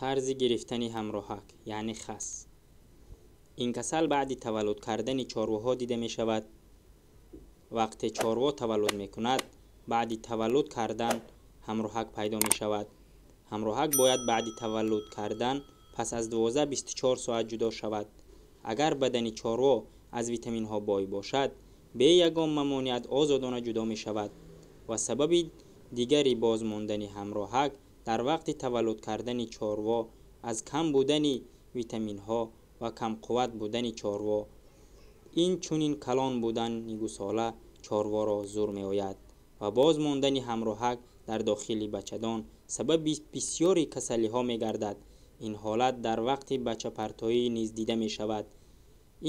Тарзи гирифтани ҳамроҳак, яъне хас. Ин касал баъди таваллуд кардани чорвоҳо дида мешавад. Вақте чорво таваллуд мекунад, баъди таваллуд кардан ҳамроҳак пайдо мешавад. Ҳамроҳак бояд баъди таваллуд кардан пас аз 12-24 соат ҷудо шавад. Агар бадани чорво аз витаминҳо бой бошад, бе ягон мамониат озодона ҷудо мешавад ва сабаби дигари боз мондани ҳамроҳак дар вақти таваллуд кардани чорво аз кам будани витаминҳо ва камқувват будани чорво, инчунин калон будани гусола чорворо зур меояд ва боз мондани ҳамроҳак дар дохили бачадон сабаби бисёри касалиҳо мегардад. Ин ҳолат дар вақти бачапартоӣ низ дида мешавад.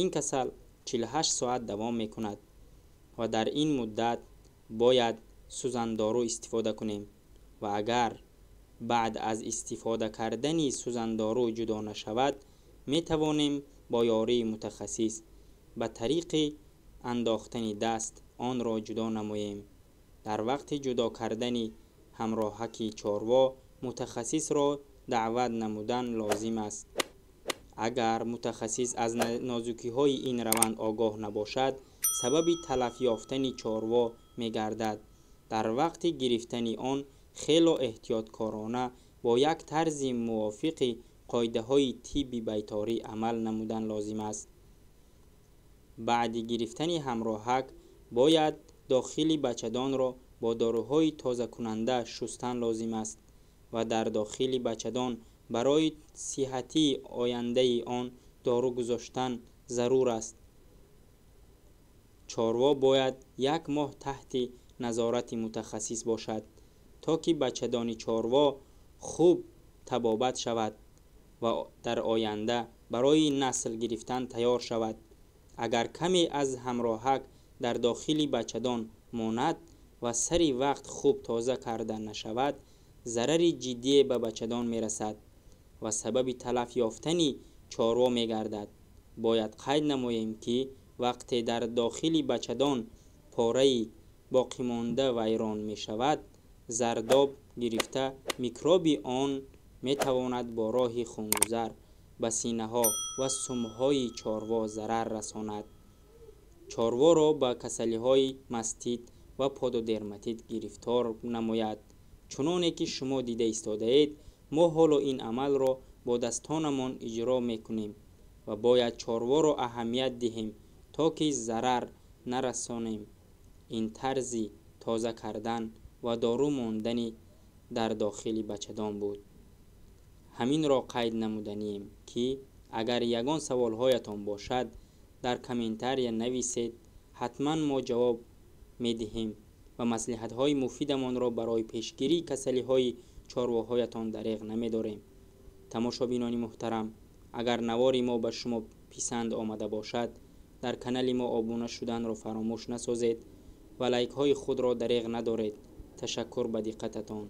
Ин касал 48 соат давом мекунад ва дар ин муддат бояд сӯзандору истифода кунем ва агар баъд аз истифода кардани сӯзандору ҷудо нашавад, метавонем бо ёрии мутахассис ба тариқи андохтани даст онро ҷудо намоем. Дар вақти ҷудо кардани ҳамроҳаки чорво мутахассисро даъват намудан лозим аст. Агар мутахассис аз нозукиҳои ин раванд огоҳ набошад, сабаби талаф ёфтани чорво мегардад. Дар вақти гирифтани он хело эҳтиёткорона бо як тарзи мувофиқи қоидаҳои тибби байторӣ амал намудан лозим аст. Баъди гирифтани ҳамроҳак бояд дохили бачадонро бо доруҳои тозакунанда шустан лозим аст ва дар дохили бачадон барои сиҳатии ояндаи он дору гузоштан зарур аст. Чорво бояд як моҳ таҳти назорати мутахассис бошад, то ки бачадони чорво хуб табобат шавад ва дар оянда барои насл гирифтан тайёр шавад. Агар каме аз ҳамроҳак дар дохили бачадон монад ва сари вақт хуб тоза карда нашавад, зарари ҷиддие ба бачадон мерасад ва сабаби талаф ёфтани чорво мегардад. Бояд қайд намоем, ки вақте дар дохили бачадон пораи боқимонда вайрон мешавад, зардоб гирифта микроби он метавонад бо роҳи хунгузар ба синаҳо ва сумҳои чорво зарар расонад. Чорворо ба касалиҳои мастит ва пододерматит гирифтор намояд. Чуноне ки шумо дида истодаед, мо ҳоло ин амалро бо дастонамон иҷро мекунем ва бояд чорворо аҳамият диҳем, то ки зарар нарасонем. Ин тарзи тоза кардан ва дору мондани дар дохили бачадон буд. Ҳаминро қайд намуданием, ки агар ягон саволҳоятон бошад, дар комментария нависед, ҳатман мо ҷавоб медиҳем ва маслиҳатҳои муфидамонро барои пешгирии касалиҳои чорвоҳоятон дареғ намедорем. Тамошобинони муҳтарам, агар навори мо ба шумо писанд омада бошад, дар канали мо обуна шуданро фаромӯш насозед ва лайкҳои худро дареғ надоред. Ташаккур ба диққататон.